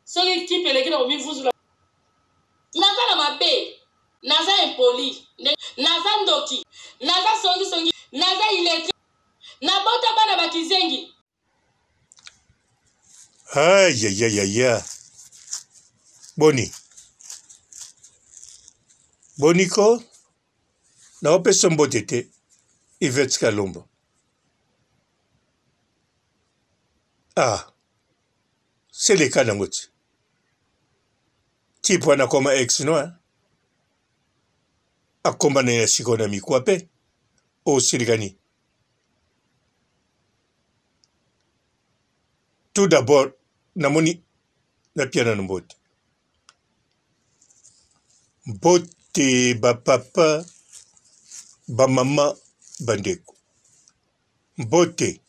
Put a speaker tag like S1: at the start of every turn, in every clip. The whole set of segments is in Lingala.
S1: Soki kipe eleki na komivuzula. Naza na mabe, naza impoli, naza ndoki, naza songi songi, naza illettre, nabota bana ba kizengi.
S2: Ayayayaya boni boni ko naopesa mbote te Yvette Kalombo ah seleka nango ti type wana akoma ex no hein? akoma na ya sikoyo na mikwa mpe osilika nini tout d'abord namoni napia nano mbote mbote bapapa bamama bandeko mbote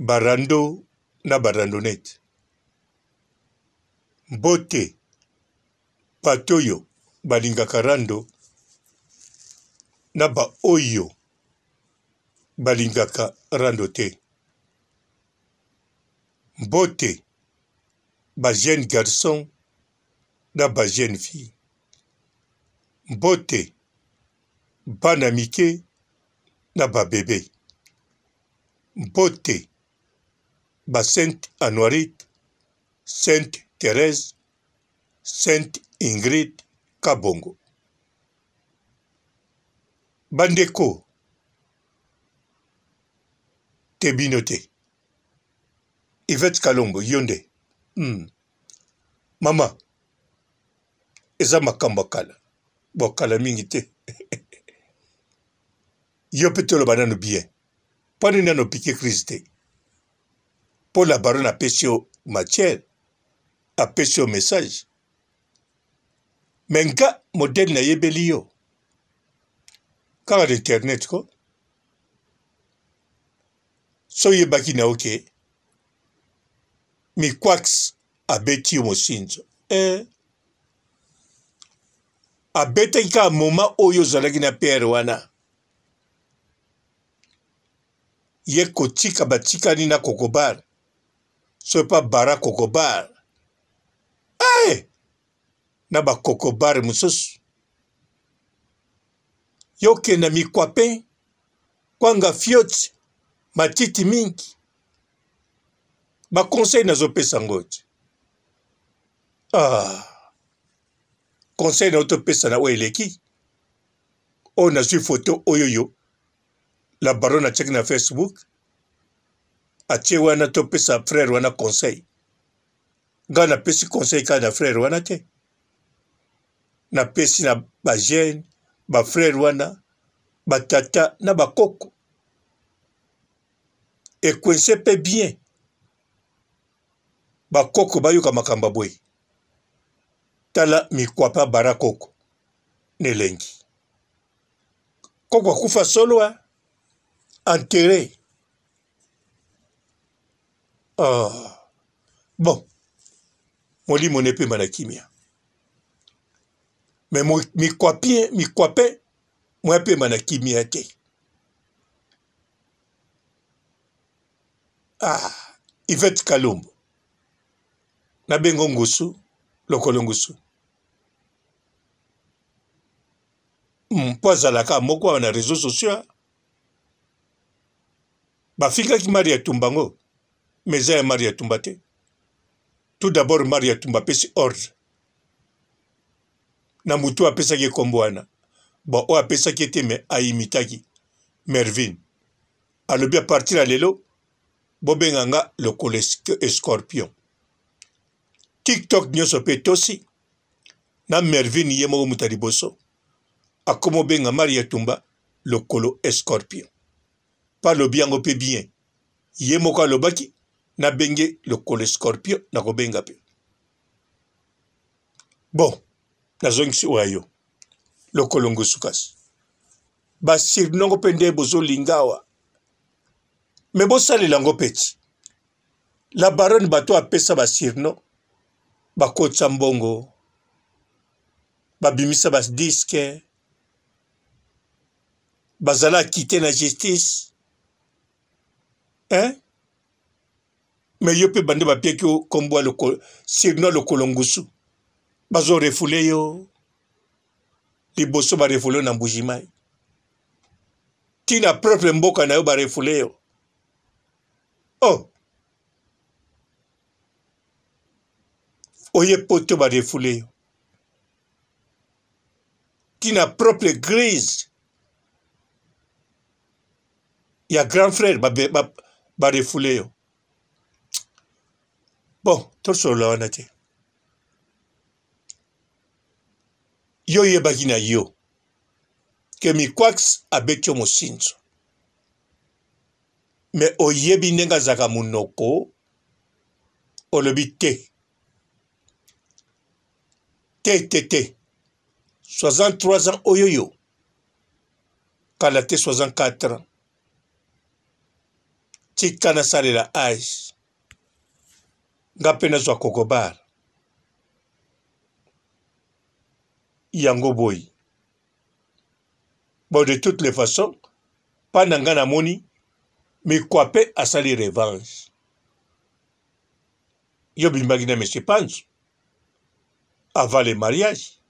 S2: Ba rando na ba randonnette. Mbote bato oyo balingaka rando na ba oyo balingaka rando te. Mbote ba jeunes garçons na ba jeunes filles. Mbote bana mike na ba bebes. Mbote ba sainte Anuarite, sainte Therèse, sainte Ingrid Kabongo. Bandeko te bino te. Yvette Kalombo yo nde. Mama eza makambo ya kala. Bon kala mingi te. Yo pe toloba nanu bien. Mpo nini nanu opike crise te? Mpo la baronne apesi yo matière, apesi yo message. Mais nga modèle nayebeli yo kaka na internet ko. So oyebaki na yo ke Mikwax abeti yo mosinzo. Eh. Abetaki kaka moment oyo ozalaki na PR wana. Ye kotika batikani na kokobar. Soki pa bara kokobar. Eh! Na ba kokobar mosusu. Yo kenda mikwape, kwanga fioti, matiti mingi. Ba conseil nazopesa ngo te. Ah. Conseil na topesa na oyo eleki. Oyo nazwi photo oyo yo la baronne atiaki na Facebook atie wana topesa frère wana conseil. Ngai napesi conseil kaka na frère wana te. Napesi na ba jeune, ba frère wana, ba tata na ba koko. Ecoince pe bien. Ba koko bayoka makambo ya boye. Tala mikwapa bara koko na elengi. Koko akufa solo hein? Enterré. Oh. Bon. Molimo ne pema na kimia. Mais mikwapien, mikwape, mwa pema na kimia te. Ah, Yvette Kalombo. Na bengo ngusu, lokolo ngusu. Mpo azalaka moko awa na réseaux sociaux. Bafingaki Maria Tumba ngo, mais eza ya Maria Tumba te. Tout d'abord Maria Tumba apesi ordre na motu apesaki ye kombo wana. Bon, oyo apesaki ye te mais aimitaki Mervine. Alobi à partir ya lelo bobenga nga lokolo escorpion. TikTok nyonso pe etosi na Mervine ye moko moto ya liboso akoma obenga Maria Tumba lokolo escorpion. Pa alobi yango pe bien. Ye moko alobaki nabenge lokolo escorpion nakobenga pe. Bon, nazongisi oyo ya yo lokolo ngusu kasi. Ba surnom ngo pe nde bozo linga awa. Mais bosalela ngo pe ti. La baronne bato apesa ba surnom bakotisa mbongo babimisa ba disque bazala akite na justice hein? Me yo mpe bande bapiaki yo kombo ya lokolo surnom ya lokolo ngusu bazo refoule yo liboso ba refoule yo na Mbuji-Mayi ti na propre mboka na yo ba refoule yo oh oye poto ba refoule yo ti na propre grise ya grand frère ba, ba, ba refoule yo bon tosolola wana te yo oyebaki na yo ke mikwax abeti yo mosinzo me oyebi ndenge azalaka monoko olobi te te te te 63 ans oyoyo kala te 64 ans tika nasalela age nga mpe nazwa kokobar yango boyi bon de toutes les façons mpa na nga namoni mikwape asali revanche yo bimbaki na monsieur panzu avant le mariage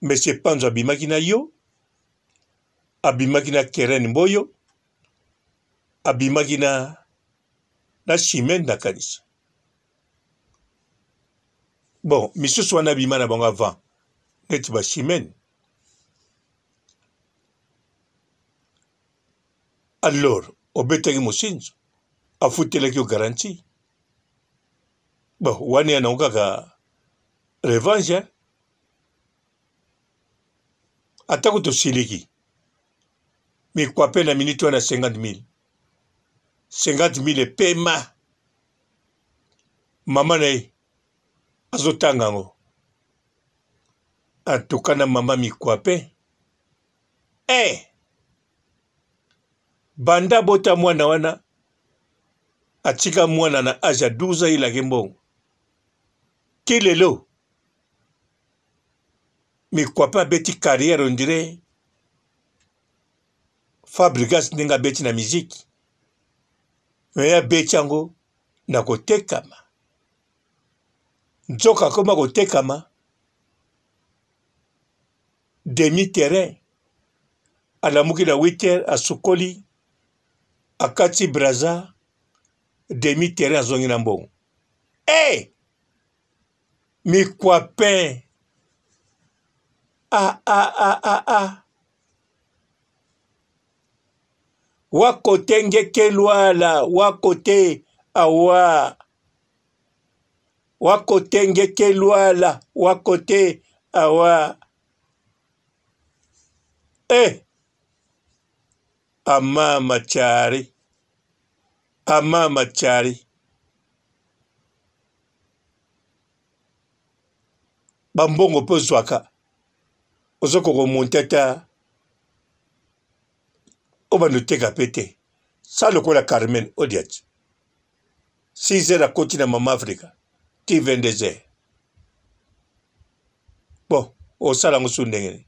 S2: Monsieur Panzu abimaki na yo, abimaki na Keren Mboyo, abimaki na na Chimène nakanisa. Bon, misusu wana abima na bango avant neti ba Chimène. Alors, obetaki mosinzo, afutelaki yo garantie. Bon, wana ya nango kaka revanche hein? Atako tosiliki mikwape na minute wana 50 000 50 000 epema mama na ye azotanga yango antuka na mama mikwape eh! Banda abota mwana wana atika mwana na age ya 12 ans ayelaki mbongo ti lelo Mikwape abeti carrière on dirait Fabregas ndenge abeti na musique mais abeti yango na kotekama nzoka akoma kotekama demi terrain alamuki na 8 heures asukoli akati braza demi terrain azongi na mbongo hey! Eh! Mikwapin ah ah ah ah ah wakote ngeke lwala wakote awa wakote ngeke lwala wakote awa eh amama chari amama chari Ba mbongo pe ozwaka ozo koko monte ata obanda oteka pe te sala lokola Carmen Odiat 6 heures akoti na mama Africa ti 22 heures bon osala yango su ndenge nini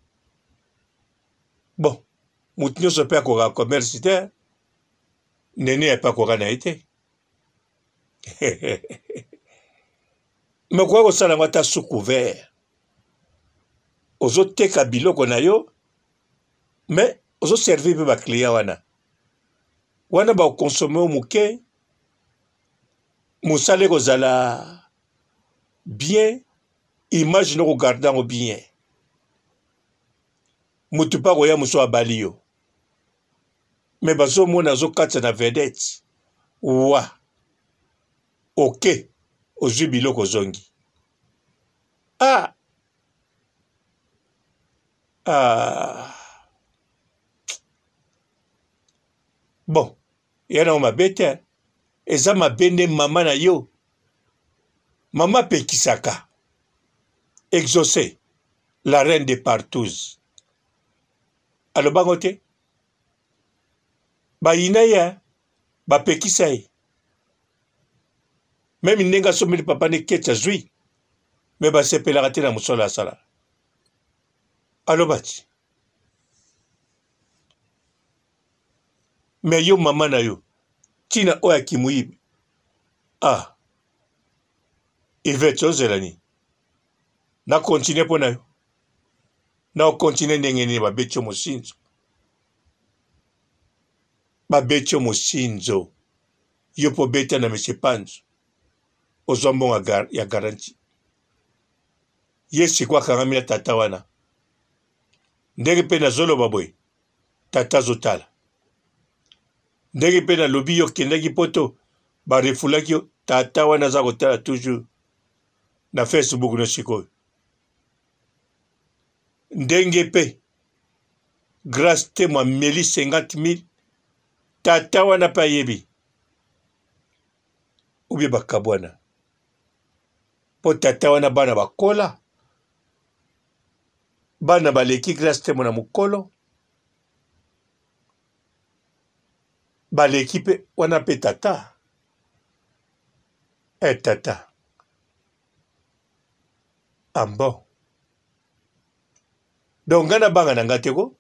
S2: bon moto nyonso mpe akokaka commerce te nene ya mpe akoka na ye te me okoki kosala yango ata sous couvert ozoteka biloko na yo me ozoservir mpe baclient wana wana bakonsome yo moke mosala ekozala bien image no kogarde yango bien motu mpe akoya mosusu abali yo me bazomona azokatisa na vedette wa oke ozwi biloko ozongi ah. Ah. Bon ya nango mabe te eza mabe nde mama na yo mama apekisaka exauce la reine de partouze alobango te bayina ye bapekisa ye meme ndenge asombeli papa nde keti azwi me basepelaka te na mosala asala aloba ti me yo mama na yo ntina oyo ya kimoyibi. Ah Yvette ozela nini? Na continuer mpo na yo? Na continuer ndenge nini babeti yo mosinzo? Babeti yo mosinzo yo mpo beta na monsieur Panzu ozwa mbongo ya garantie. Ye sikoyo akangami na tata wana. Ndenge mpe nazoloba boye tata azotala. Ndenge mpe nalobi yo okendaki poto barefulaki yo tata wana aza kotala toujours na Facebook no sikoyo. Ndenge mpe Grace Temo ameli 50 000 tata wana mpe ayebi ubie bakabwana mpo tata wana bana bakola bana baleki Grace Temo na mokolo baleki mpe wana mpe tata e tata ambo ah donc ngai nabanga na ngai te ko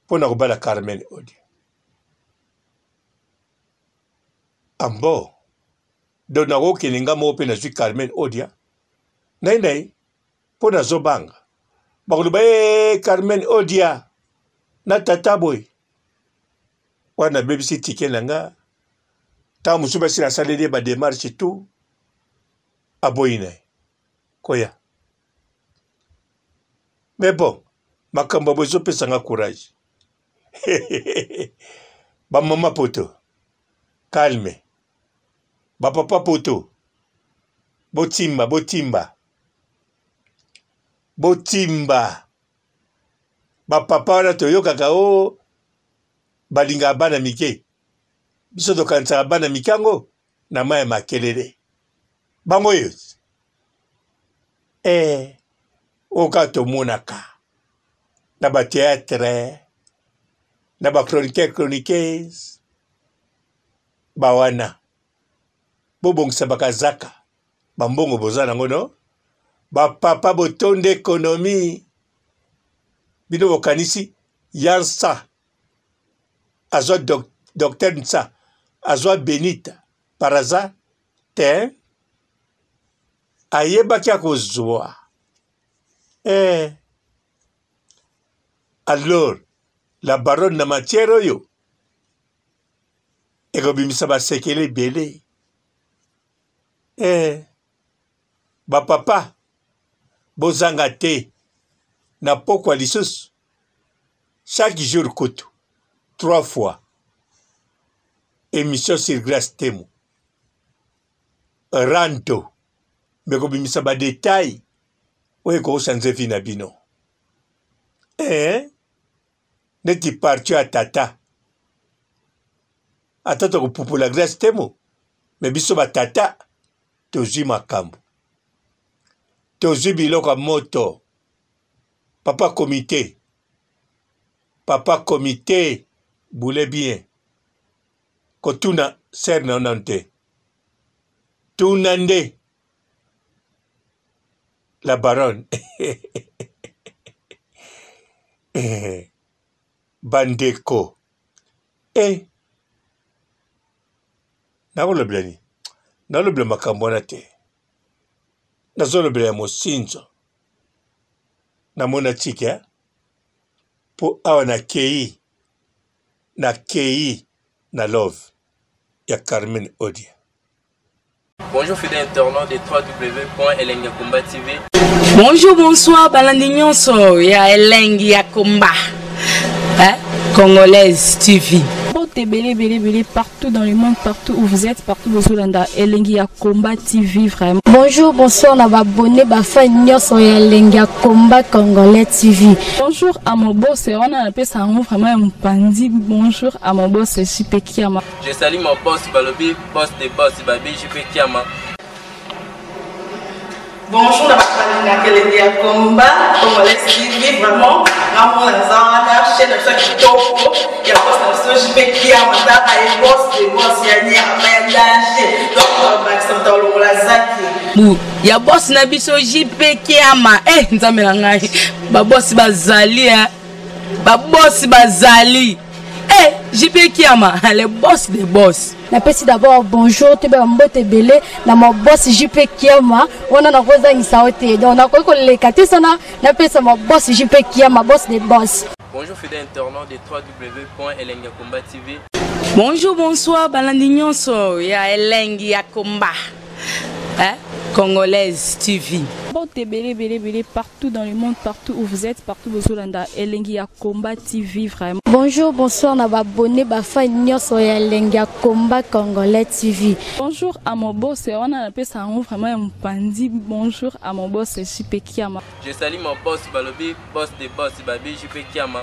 S2: mpo na kobala Carmen Odia ambo ah donc nakokende ngai moko mpe nazwi Carmen Odia ngai na ye mpo nazobanga bakoloba e eh, Carmen Odia na tata boye wana nabebisi tike na nga ntango mosusu basi nasaleli ye bademarche tout aboyi na ye koya mais bon makambo ya boye ezopesa nga courage bamama poto calme bapapa poto botimba botimba botimba bapapa wana toyokaka o oh, balingaka bana mike biso tokanisaka bana mike yango na mai ya makelele bango oyo eh, oyo kaka tomonaka na batheatre na bachroniqueur chroniqueuse bawana bobongisa bakazaka bambongo boza nango no bapapa botonda ekonomi bino bokanisi yansa azwa docteur nsa azwa benita par hasard te ayebaki akozwa eh. Alors la baronne na matière oyo ekobimisa basekele ebele eh. Bapapa bozanga te na pokwa lisusu chaque jour kutu trois fois emission sur Grace Temo rando me kobimisa ba detail oyo ekochange vie na bino eh? Neti parti ya tata ata tokopupola Grace Temo me biso ba tata tozwi makambo tozwi biloko ya moto papa comite papa comite boule bien kotuna sere na yo nanu te tuna nde la baronne bandeko e eh. Nakolobela nini? Nalobela makambo wana te. Nazolobela ya mosinzo. Namona tike eh? Po awa nakei nakei na love ya Carmen Odia.
S3: Bonjour fidèle internaute de www.elengiyakomba TV.
S1: Bonjour, bonsoir, balandi nyonso ya Elengi ya Komba. Hein? Congolaise TV.
S4: Mbote ebele ebele ebele partout dans le monde, partout où vous êtes, partout bozolanda Elengi ya Combat TV vraiment.
S5: Bonjour, bonsoir na ba abonnés, ba fans nyonso ya Elengi ya Combat Congolais TV.
S4: Bonjour à mon boss, wana napesa yango vraiment ya mopanzi. Bonjour à mon boss JP Kiama.
S3: Je salue mon boss balobi boss de boss babi JP Kiama.
S6: Bonjour na bato balingaka elengi ya combat congolais TV vraiment ngamona naza wana chaîne na biso ya kitoko ya boss na biso JP Kiama tala ye boss de boss ya nyama ya danger donc bakisa moto alongola zaki
S1: bu ya boss na biso JP Kiama eh nzambe na ngai ba boss bazali eh ba boss bazali eh. JP Kiama, le boss des boss.
S5: Napesi d'abord bonjour toyeba mbote ebele na ma boss JP Kiama wana nakozangisa yo te donc nakoki koleka te sana napesa ma boss JP Kiama boss des boss.
S3: Bonjour fidèles internautes de www.elengiyakomba TV.
S1: Bonjour, bonsoir, balandi nyonso ya Elengi ya Komba. Hein? Congolaise TV.
S4: Mbote ebele ebele ebele partout dans le monde, partout où vous êtes, partout bozolanda Elengi ya Combat TV vraiment.
S5: Bonjour, bonsoir na ba abonné ba fan nyonso ya Elengi ya Combat Congolais TV.
S4: Bonjour à mon boss, wana napesa yango vraiment ya mopanzi. Bonjour à mon boss JP Kiama.
S3: Je salue mon boss balobi boss de boss babi JP Kiama.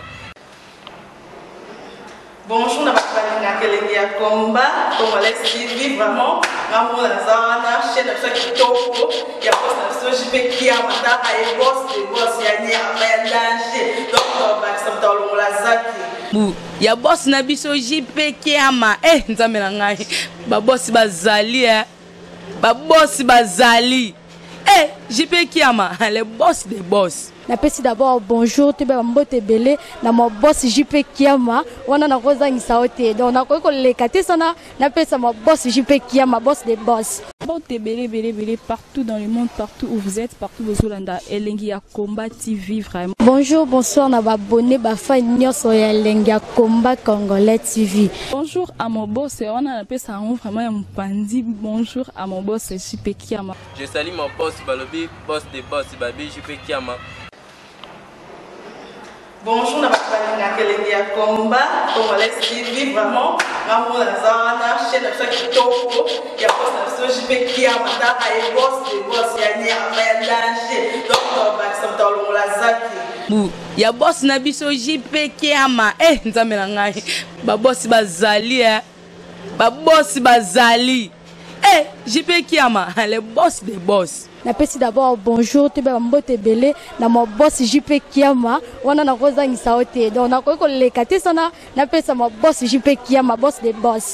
S6: Bonjour na bato balingaka elengi ya combat congolais TV vraiment nga moko naza wana chaîne na biso ya kitoko ya boss na biso JP Kiama tala ye boss de boss ya nyama ya danger donc tobakisa moto alongola zaki
S1: bu ya boss na biso JP Kiama eh nzambe na ngai ba boss bazali eh ba boss bazali eh JP Kiama le boss des boss.
S5: Napesi d'abord bonjour toyeba mbote ebele na ma boss JP Kiama wana nakozangisa yo te donc nakoki koleka te sana napesa ma boss JP Kiama boss des boss.
S4: Mbote ebele ebele ebele partout dans le monde, partout où vous êtes, partout bozolanda Elengi ya Combat TV vraiment.
S5: Bonjour, bonsoir na ba abonné ba fan nyonso ya Elengi ya Combat Congolais TV.
S4: Bonjour à mon boss wana napesa yango vraiment ya mopanzi. Bonjour à mon boss JP Kiama.
S3: Je salue mon boss balobi boss de boss babi JP Kiama.
S6: Bonjour na bato balingaka elengi ya combat congolais TV vraiment nga moko naza wana chaîne na biso ya kitoko ya boss na biso JP Kiama tala ye boss de boss ya nyama ya danger donc tobakisa moto alongola zaki
S1: bu ya boss na biso JP Kiama eh nzambe na ngai ba boss bazali eh ba boss bazali eh JP Kiama le boss des boss.
S5: Napesi d'abord bonjour toyeba mbote ebele na ma boss JP Kiama wana nakozangisa yo te donc nakoki koleka te sana napesa ma boss JP Kiama boss des boss.